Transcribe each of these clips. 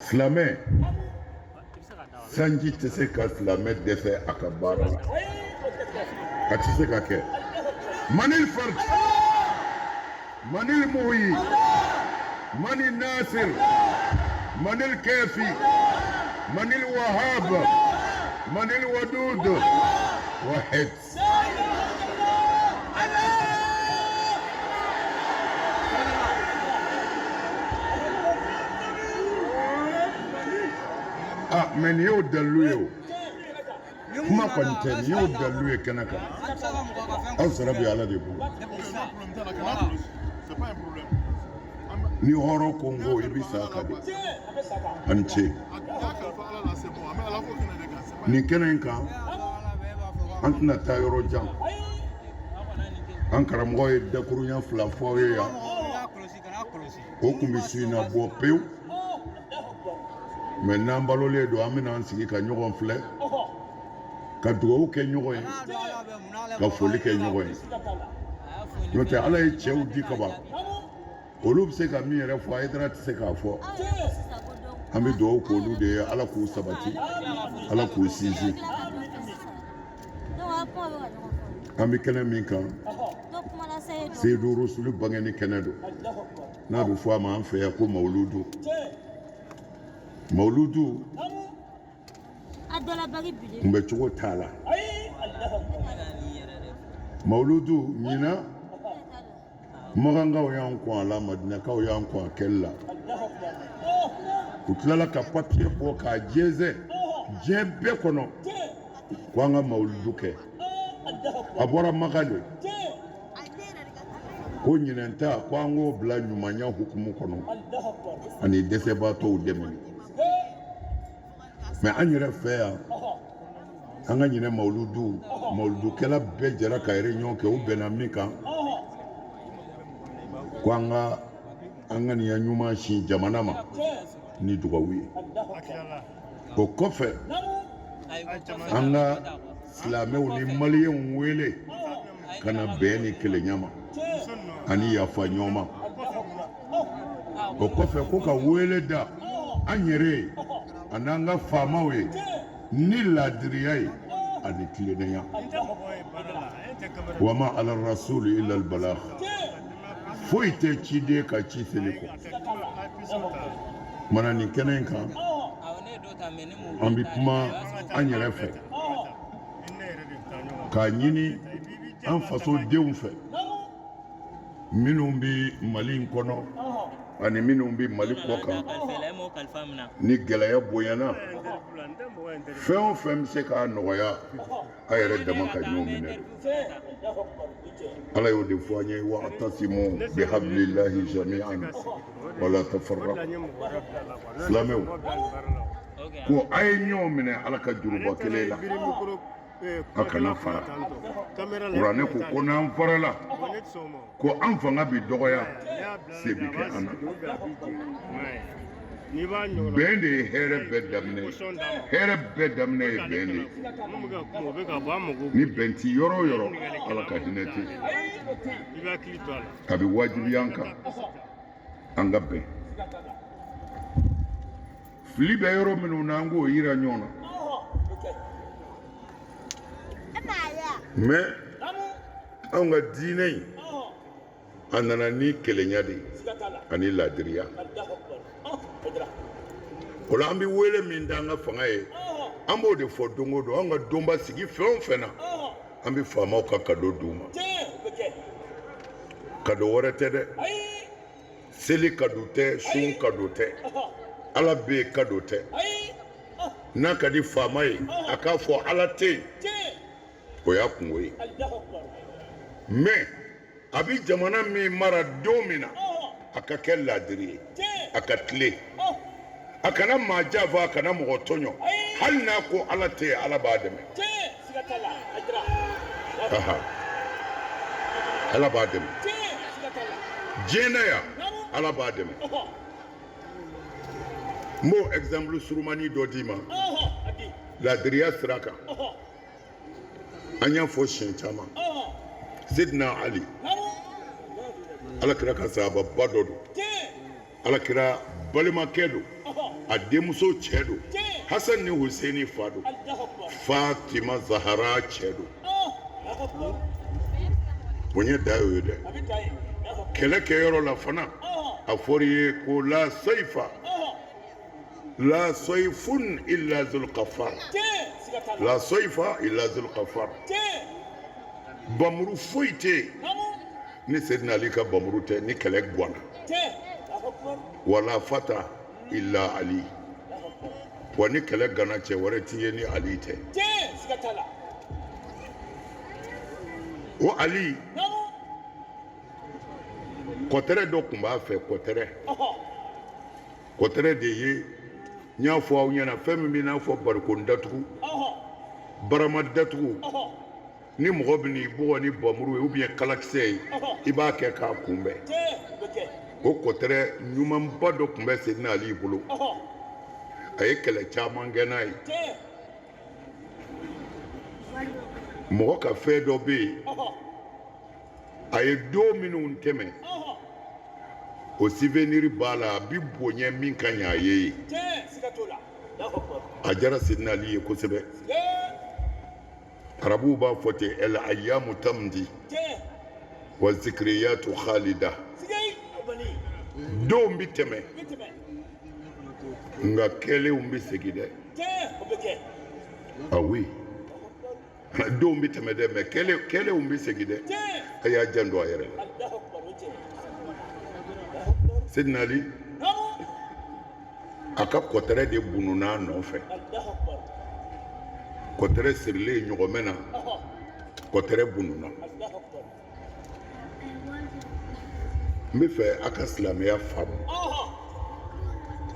Silamɛ sanji tɛ se ka silamɛ dɛsɛ a ka baara la, a tɛ se ka kɛ. Manil fard, manil muhyi, manil nasir, manil kafi, manil wahab, manil wadud, wahid. Ah, mais nin y'o dalilu ye o kuma kɔni tɛ, nin y'o dalilu ye kɛnɛ kan. Aw sara bɛ Ala de bolo. Ni hɔrɔn ko n ko i bɛ sa a kan de. A ni ce. Nin kɛnɛ in kan, an tɛna taa yɔrɔ jan. An karamɔgɔ ye dakurunya fila fɔ aw ye yan, o kun bɛ su in na bɔ pewu. Mais n'an balolen don, an bɛna an sigi ka ɲɔgɔn filɛ, ka dugawu kɛ ɲɔgɔn ye, ka foli kɛ ɲɔgɔn ye. N'o tɛ, Ala ye cɛw di kaban, olu bɛ se ka min yɛrɛ fɔ, Hayidara tɛ se k'a fɔ. An bɛ dugawu k'olu de ye, Ala k'u sabati, Ala k'u sinsin. An bɛ kɛnɛ min kan, Seyidu Rusulu bangeni kɛnɛ don, n'a bɛ fɔ a ma an fɛ yan ko mawuludu. Mawuludu kunbɛcogo t'a la. Mawuludu ɲinan, Makankaw y'an kɔn a la, Madinakaw y'an kɔn a kɛli la. U tilala ka papiye bɔ k'a jɛnsɛn diɲɛ bɛɛ kɔnɔ ko an ka mawuludu kɛ. A bɔra Maka de ko ɲinɛn ta, ko an k'o bila ɲumanya hukumu kɔnɔ ani dɛsɛbaatɔw dɛmɛ. Mais an yɛrɛ fɛ yan, an ka ɲinɛ mawuludu, mawuludukɛla bɛɛ jɛra ka réunion kɛ, u bɛnna min kan, ko an ka an ŋaniya ɲuman sin jamana ma ni dugawu ye. O kɔfɛ, an ka silamɛw ni maliyɛnw wele ka na bɛn ni kelenya ma ani yafa ɲɔgɔn ma. O kɔfɛ, ko ka wele da an yɛrɛ ye ani an ka faamaw ye ni laadiriya ye ani tilennenya. Wa ma ala rasuli illa albalagh. Foyi tɛ ciden ka ci seli kɔ. Mana nin kɛnɛ in kan, an bɛ kuma an yɛrɛ fɛ k'a ɲini an fasodenw fɛ, minnu bɛ Mali in kɔnɔ ani minnu bɛ Mali kɔ kan. Ni gɛlɛya bonyana, fɛn o fɛn bɛ se k'a nɔgɔya, a yɛrɛ dama ka ɲɔgɔn minɛ. Ala y'o de fɔ an ye: wa'tasimu bihablillahi jami'an wala tafarraqu. Silamɛw, ko a ye ɲɔgɔn minɛ Ala ka juruba kelen la, a kana fara. Kuranɛ ko ko n'an farala, ko an fanga bɛ dɔgɔya, se bɛ kɛ an na. Bɛn de ye hɛrɛ bɛɛ daminɛ ye. Hɛrɛ bɛɛ daminɛ ye bɛn de ye. Ni bɛn ti yɔrɔ o yɔrɔ, Ala ka hinɛ tɛ yen. A bɛ wajibiya an kan an ka bɛn. Fili bɛ yɔrɔ minnu na, an k'o yira ɲɔgɔn na. Mais anw ka diinɛ in, a nana ni kelenya de ye ani laadiriya. O la, an bɛ wele min da an ka fanga ye, an b'o de fɔ don o don. An ka donba sigi fɛn o fɛn na, an bɛ faamaw ka kado d'u ma. Kado wɛrɛ tɛ dɛ, seli kado tɛ, sun kado tɛ, Ala bɛ yen kado tɛ. N'a ka di faama ye, a k'a fɔ Ala tɛ yen, o y'a kungo ye. Mais a bɛ jamana min mara don min na, a ka kɛ laadiri ye, a ka tilen, a kana maa janfa, a kana mɔgɔ tɔɲɔ. Hali n'a ko Ala tɛ yen, Ala b'a dɛmɛ. Ala b'a dɛmɛ diɲɛ na yan, Ala b'a dɛmɛ. N b'o exemple surumani dɔ d'i ma laadiriya sira kan. An y'a fɔ siɲɛ caman, Sidina Ali, Ala kira ka sahababa dɔ don, Ala kira balimakɛ don. A denmuso cɛ don. Hasan ni Huseni fa don. Fatima Zahara cɛ don. Bonya da y'o ye dɛ. Kɛlɛ kɛyɔrɔ la fana, a fɔr'i ye ko la saifa la saifun illa zulqafar, la saifa illa zulqafar. Bamuru foyi tɛ yen ni Seydina Ali ka bamuru tɛ ni kɛlɛ ganna. Wala fata illa Ali. Wa ni kɛlɛ ganna, cɛ wɛrɛ ti ye ni Ali tɛ. O Ali, kɔtɛrɛ dɔ tun b'a fɛ. Kɔtɛrɛ, kɔtɛrɛ de ye n y'a fɔ aw ɲɛna, fɛn min b'i n'a fɔ barikon datugu, barama datugu. Ni mɔgɔ bɛ n'i bugɔ ni bamuru ye ou bien kalakisɛ ye, i b'a kɛ k'a kunbɛn. O kɔtɛrɛ ɲumanba dɔ tun bɛ Seydina Ali bolo. A ye kɛlɛ caman kɛ n'a ye. Mɔgɔ ka fɛn dɔ bɛ yen, a ye don minnu tɛmɛ, o souvenir b'a la, a bɛ bonya min ka ɲɛ a ye. A diyara Seydina Ali ye kosɛbɛ. Arabuw b'a fɔ ten: el ayyamu tamdi wa zikriyatu khalida. Donw bɛ tɛmɛ, nka kɛlenw bɛ segin dɛ. Ah oui, donw bɛ tɛmɛ dɛ, mais kɛlenw bɛ segin dɛ. A y'a janto a yɛrɛ la. Seydina Ali a ka kɔtɛrɛ de bununa a nɔfɛ. Kɔtɛrɛ sirilen ɲɔgɔmɛ na, kɔtɛrɛ bununa. N bɛ fɛ a ka silamɛya faamu.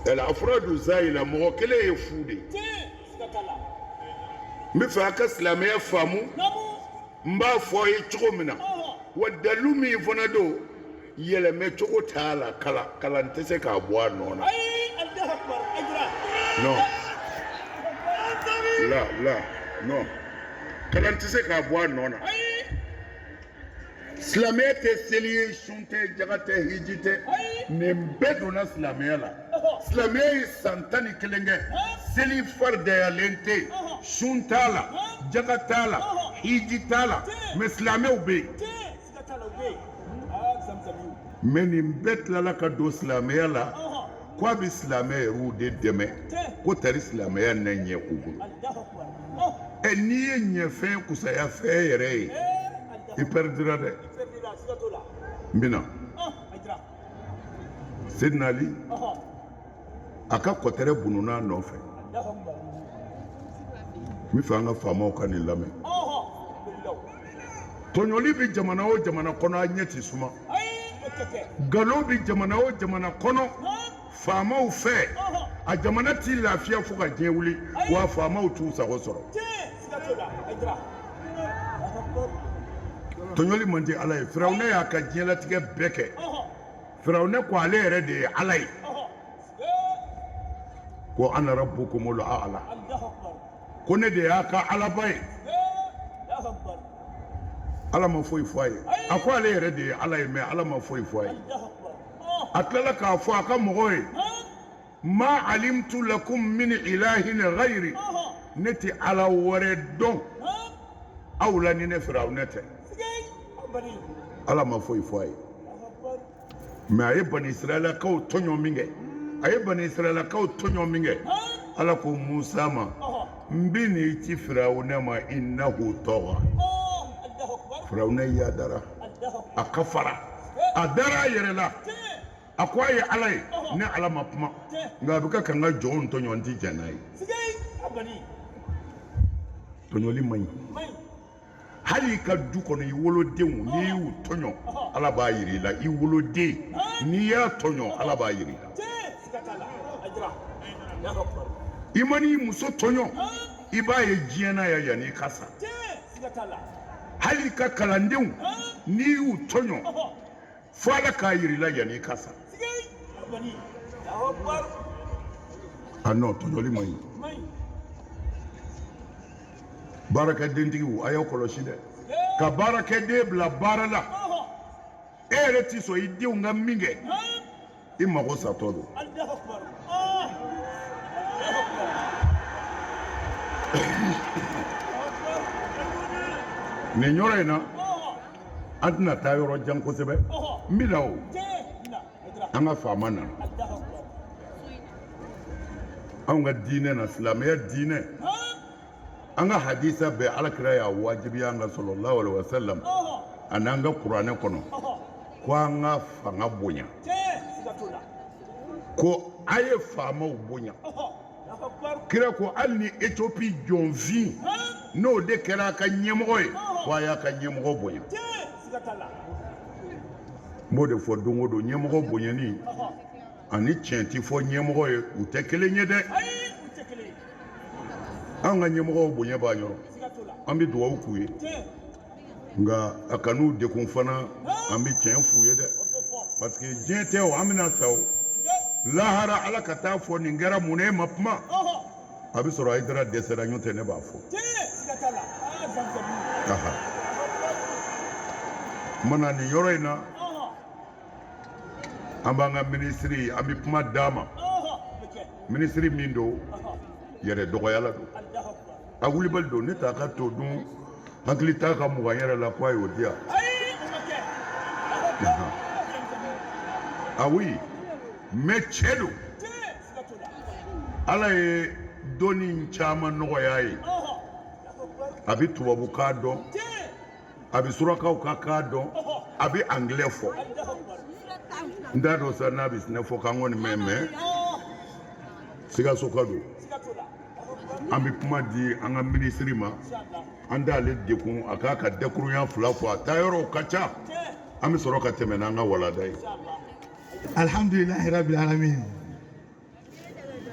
El afradu zayila, mɔgɔ kelen ye fu de ye. N bɛ fɛ a ka silamɛya faamu. N b'a fɔ a ye cogo min na, wa dalu min fana don, yɛlɛmɛ cogo t'a la, kalan tɛ se k'a bɔ a nɔ na. Non, la la, non, kalan tɛ se k'a bɔ a nɔ na. Silamɛya tɛ seli ye, sun tɛ, jaga tɛ, hiji tɛ. Nin bɛɛ donna silamɛya la. Silamɛya ye san 11 kɛ, seli faridayalen tɛ yen, sun t'a la, jaga t'a la, hiji t'a la, mais silamɛw bɛ yen. Mais nin bɛɛ tilala ka don silamɛya la ko a bɛ silamɛ yɛrɛw de dɛmɛ, ko tari silamɛya na ɲɛ u bolo. Ɛ, n'i ye ɲɛfɛn kusaya fɛn yɛrɛ ye, i pɛridira dɛ. N bɛna Seydina Ali a ka kɔtɛrɛ bununa a nɔfɛ. N bɛ fɛ an ka faamaw ka nin lamɛn. Tɔɲɔli bɛ jamana o jamana kɔnɔ, a ɲɛ tɛ suma. Nkalon bɛ jamana o jamana kɔnɔ faamaw fɛ, a jamana t'i lafiya fo ka diɲɛ wuli, wa faamaw t'u sago sɔrɔ. Tɔɲɔli man di Ala ye. Firawunɛ y'a ka diɲɛlatigɛ bɛɛ kɛ. Firawunɛ ko ale yɛrɛ de ye Ala ye, ko ana rabbukumul a'la, ko ne de y'a ka alaba ye. Ala ma foyi fɔ a ye. A ko ale yɛrɛ de ye Ala ye, mais Ala ma foyi fɔ a ye. A tilala k'a fɔ a ka mɔgɔw ye: ma alimtu lakum min ilahin ghayri, ne tɛ ala wɛrɛ dɔn aw la ni ne Firawunɛ tɛ. Ala ma foyi fɔ a ye, mais a ye bani Israɛlakaw tɔɲɔ min kɛ, a ye bani Israɛlakaw tɔɲɔ min kɛ, Ala ko Musa ma: n bɛ n'i ci Firawunɛ ma, innahu tɔgɔ. Firawunɛ yadara, a kafara, a dara a yɛrɛ la, a ko a ye Ala ye. Ne Ala ma kuma, nka a bɛ ka n ka jɔnw tɔɲɔ, n ti jɛn n'a ye. Tɔɲɔli man ɲi. Hali i ka du kɔnɔ, i wolodenw, n'i y'u tɔɲɔ, Ala b'a yir'i la. I woloden, n'i y'a tɔɲɔ, Ala b'a yir'i la. I man'i muso tɔɲɔ, i b'a ye diɲɛ na yan yanni i ka sa. Hali i ka kalandenw, n'i y'u tɔɲɔ, fo Ala k'a yir'i la yanni i ka sa. A non, tɔɲɔli man ɲi. Baarakɛdentigiw, a y'aw kɔlɔsi dɛ. Ka baarakɛden bila baara la, e yɛrɛ ti sɔn i denw ka min kɛ, i mago satɔ don. Nin yɔrɔ in na, an tɛna taa yɔrɔ jan kosɛbɛ. N bɛ na o, an ka faama nana anw ka diinɛ na, silamɛya diinɛ. An ka hadisa bɛɛ, Ala kira y'a wajibiya an ka, sallallahu alaihi wasallam, ani an ka kuranɛ kɔnɔ, ko an ka fanga bonya, ko a ye faamaw bonya. Kira ko hali ni Ethiopie jɔnfin n'o de kɛra a ka ɲɛmɔgɔ ye, ko a y'a ka ɲɛmɔgɔ bonya. N b'o de fɔ don o don, ɲɛmɔgɔ bonyani ani tiɲɛ ti fɔ ɲɛmɔgɔ ye, u tɛ kelen ye dɛ. An ka ɲɛmɔgɔw bonya b'an yɔrɔ, an bɛ dugawu k'u ye, nka a kan'u degun fana, an bɛ tiɲɛ f'u ye dɛ, parce que diɲɛ tɛ o, an bɛna sa o lahara. Ala ka taa fɔ nin kɛra mun na, e ma kuma, a bɛ sɔrɔ Hayidara dɛsɛra, n'o tɛ ne b'a fɔ. Kumana nin yɔrɔ in na, an b'an ka minisiri, an bɛ kuma d'a ma. Minisiri min don, yɛrɛ dɔgɔyala don, a wulibali don, ne t'a ka to dun, hakili t'a ka 20 yɛrɛ la ko a y'o di yan. Ah oui, mais cɛ don, Ala ye dɔnni caman nɔgɔya a ye. A bɛ tubabukan dɔn, a bɛ surakaw ka kan dɔn, a bɛ angilɛ fɔ. N t'a dɔn sa n'a bɛ sinafɔ kan kɔni mɛn, mais Sikasoka don. An bɛ kuma di an ka minisiri ma, an t'ale dekun, a k'a ka dakurunya fila fɔ, a taa yɔrɔw ka ca, an bɛ sɔrɔ ka tɛmɛ n'an ka walanda ye. Alhamdulilahi rabbil alamin.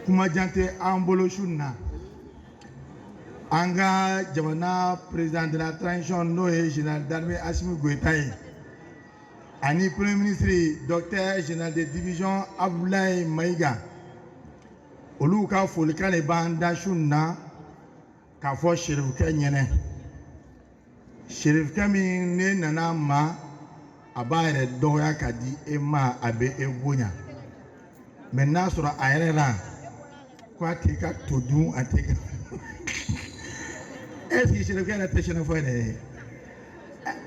Kuma jan tɛ an bolo su in na. An ka jamana président de la transition, n'o ye général d'armée Assimi Goïta ye, ani premier ministre docteur général de division Abdoulaye Maïga, olu ka folikan de b'an da su in na k'a fɔ Serifukɛ ɲɛnɛ. Serifukɛ min ne nana ma, a b'a yɛrɛ dɔgɔya ka di e ma, a bɛ e bonya, mais n'a sɔrɔ a yɛrɛ la ko a t'i ka to dun, a t'i ka, est ce que Serifukɛ yɛrɛ tɛ sɛnɛfɔ yɛrɛ ye?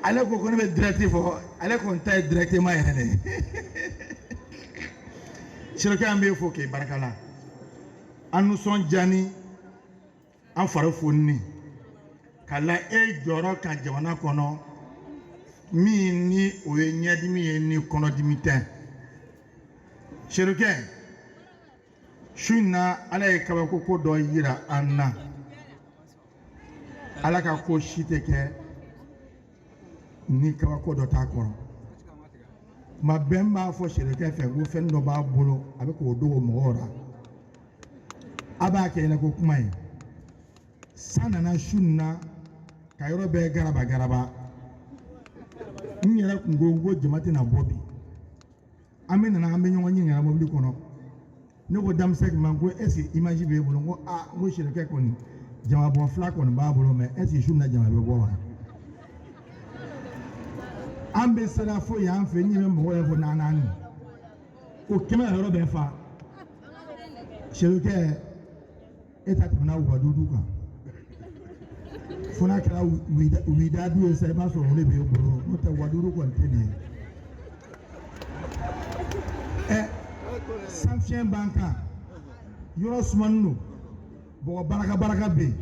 Ale ko ko ne bɛ direct fɔ, ale kɔni ta ye directement yɛrɛ de. Serifukɛ, an b'e fo k'e barika la. An nisɔndiya ni an fari fonini ka la e jɔyɔrɔ kan jamana kɔnɔ, min ni o ye ɲɛdimi ye ni kɔnɔdimi tɛ. Serifukɛ, su in na, Ala ye kabako ko dɔ yira an na. Ala ka ko si tɛ kɛ ni kabako dɔ t'a kɔrɔ. Tuma bɛɛ n b'a fɔ Serifukɛ fɛ ko fɛn dɔ b'a bolo, a bɛ k'o dogo mɔgɔw la, a b'a kɛ ɲɛna ko kuma ye. San nana su in na ka yɔrɔ bɛɛ garaba garaba. N yɛrɛ kun ko n ko jama tɛna bɔ bi. An bɛ nana, an bɛ ɲɔgɔn ɲininka mobili kɔnɔ. Ne ko Damisɛki ma ko est ce que image b'e bolo? N ko aa, n ko Serifukɛ kɔni, jama bɔ fila kɔni b'a bolo, mais est ce que su in na jama bɛ bɔ wa? An bɛ sira fo yan fɛ, n ɲɛ bɛ mɔgɔ yɛrɛ fo naani naani, o kɛmɛ ka yɔrɔ bɛɛ fa. Serifukɛ, e ta tɛmɛna wadudu kan, fo n'a kɛra widadu ye sa, i b'a sɔrɔ o de b'e bolo, n'o tɛ wadudu kɔni tɛ nin ye. Ɛ, sanfiɲɛ b'an kan, yɔrɔ sumanen don, bɔgɔ baraka baraka bɛ yen,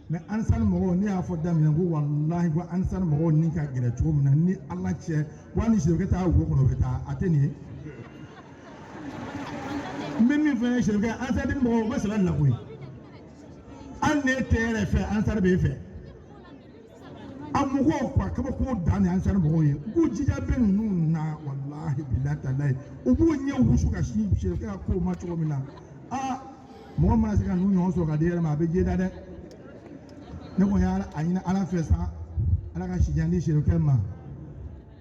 mais Ansar mɔgɔw, ne y'a fɔ daminɛ ko walahi ko Ansar mɔgɔw ni ka gɛlɛn cogo min na ni Ala cɛ, wa ni Serifukɛ taa wo kɔnɔ, o bɛ taa, a tɛ nin ye. N bɛ min fɔ n ye, Serifukɛ, Ansar mɔgɔw, u bɛ sɛbɛn de la koyi. Hali n'e tɛ yɛrɛ fɛ, Ansar b'e fɛ. A mɔgɔw quoi, kabako dan de Ansar mɔgɔw ye. U k'u jija bɛ ninnu na, walahi bilahi talahi, u b'u ɲɛ wusu ka sin Serifukɛ ka kow ma cogo min na. Aa, mɔgɔ mana se ka ninnu ɲɔgɔn sɔrɔ ka di yɛrɛ ma, a bɛ jeda dɛ. Ne kɔni y'a a ɲini Ala fɛ sa, Ala ka sijan di Serifukɛ ma.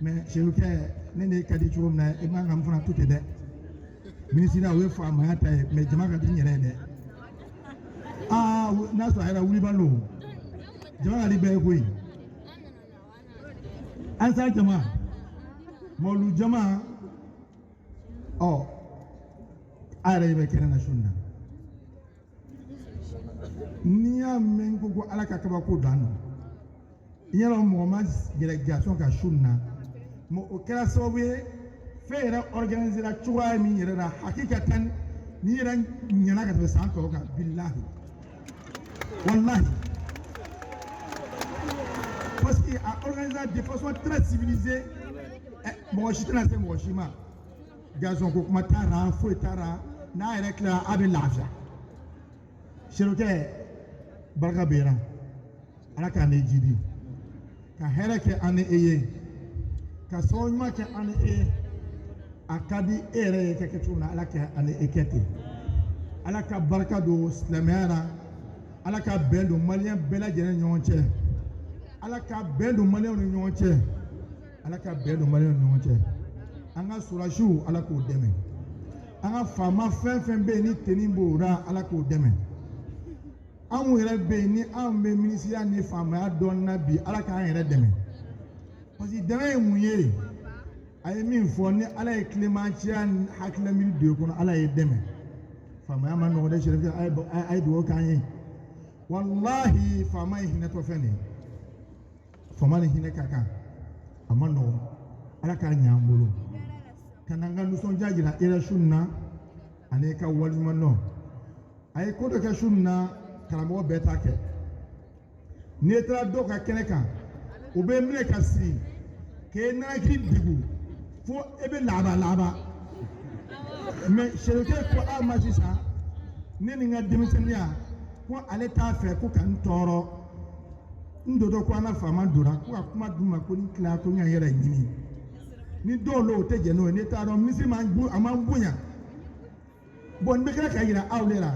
Mais Serifukɛ, ne n'e ka di cogo min na, i man ka n fana to ten dɛ. Minisiriya, o ye faamaya ta ye, mais jama ka di n yɛrɛ ye dɛ. Aa, n'a sɔrɔ a yɛrɛ wulibali don, jama ka di bɛɛ ye koyi. Ansar jama, mawulu jama, ɔ a yɛrɛ bɛ kɛnɛ na su in na. N'i y'a mɛn ko Ala ka kabako dan don. I y'a dɔn mɔgɔ ma gɛrɛ garçon ka su nin na, mais o kɛra sababu ye fɛn yɛrɛ organisé la cogoya min yɛrɛ la, hakikatan ni yɛrɛ ɲɛna ka tɛmɛ san tɔw kan, bilahi wallahi, parce que a organisé de façon très civilisée. Mɔgɔ si tɛna se mɔgɔ si ma, garçon ko kuma t'a la, foyi t'a la, n'a yɛrɛ tilara a bɛ lafiya. Serikɛ barika bɛ na, Ala k'an ne jidi ka hɛrɛ kɛ an ni e ye, ka sababu ɲuman kɛ an ni e ye. A ka di e yɛrɛ ye ka kɛ cogo min na, Ala kɛ an ni e kɛ ten. Ala ka barika don silamɛya la, Ala ka bɛn don maliyɛn bɛɛ lajɛlen ni ɲɔgɔn cɛ, Ala ka bɛn don maliyɛnw ni ɲɔgɔn cɛ, Ala ka bɛn don maliyɛnw ni ɲɔgɔn cɛ. An ka sɔrɔdasiw, Ala k'o dɛmɛ. An ka faama fɛn fɛn bɛ yen ni tenni b'o la, Ala k'o dɛmɛ. Anw yɛrɛ bɛ yen ni anw bɛ minisiriya ni faamaya dɔɔnin na bi, Ala k'an yɛrɛ dɛmɛ. Parce que dɛmɛ ye mun ye? A ye min fɔ, ni Ala ye tilemanciya ni hakilila miiri don i kɔnɔ, Ala ye dɛmɛ. Faamaya ma nɔgɔn dɛ, Serifɛ, a ye dugawu k'an ye. Walahi, faama ye hinɛtɔ fɛn de ye. Faama ni hinɛ ka kan, a ma nɔgɔn. Ala k'a ɲɛ an bolo. Ka na n ka nisɔndiya jira e la su in na, ani i ka waleɲuman dɔn. A ye ko dɔ kɛ su in na, karamɔgɔ bɛɛ t'a kɛ. N'i taara dɔw ka kɛnɛ kan, u bɛ minɛ ka sigi k'e nanakili degun fo e bɛ laaba laaba. Mais Serikɛ ko a ma sisan, ne ni n ka denmisɛnninya, ko ale t'a fɛ ko ka n tɔɔrɔ. N dontɔ ko an ka faama donna ko ka kuma d'u ma, ko n tila ko n ka n yɛrɛ ɲini. Ni dɔw l'o tɛ jɛn n'o ye, ne t'a dɔn misiri m'an a m'an bonya. Bon, n bɛ tila k'a yira aw de la.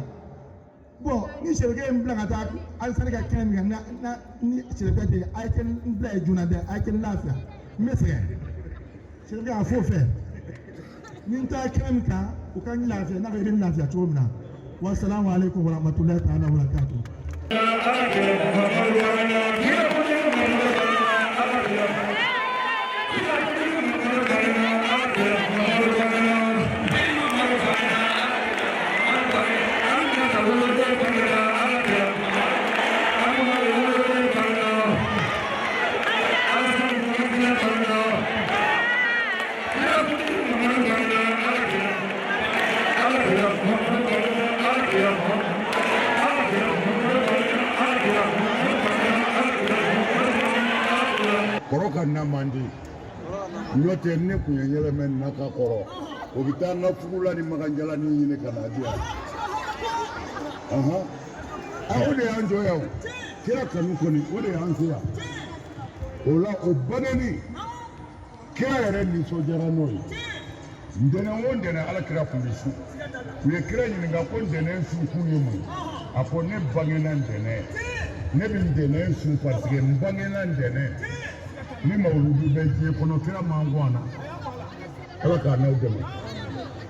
Bon, ni Serikɛ ye n bila ka taa Alisani ka kɛnɛ min kan, na ni Serikɛ tɛ, a ye kɛ n bila yen joona dɛ, a ye kɛ n lafiya, n bɛ sɛgɛn. Serikɛ a f'o fɛ, ni n taara kɛnɛ min kan, u ka n lafiya, n'a fɔ i bɛ n lafiya cogo min na. Wasalamu aleykum warahmatulahi ta'ala wa barakatuh. Kɔrɔ ka na man di, n'o tɛ ne kun ye yɛlɛmɛ na ka kɔrɔ, o bɛ taa n ka fugula ni makanjala ni ɲini ka na di yan. A o de y'an jɔ yan o, kira kanu kɔni o de y'an se yan. O la o bangeni, kira yɛrɛ nisɔndiyara n'o ye. Ntɛnɛn o ntɛnɛn, Ala kira kun bɛ sun. U ye kira ɲininka ko ntɛnɛn sun kun ye mun ye? A ko ne bangena ntɛnɛn, ne bɛ ntɛnɛn sun parce que n bangena ntɛnɛn. Ni mawuludu bɛ diɲɛ kɔnɔ, kira man kɔn a na. Ala k'a n'aw dɛmɛ.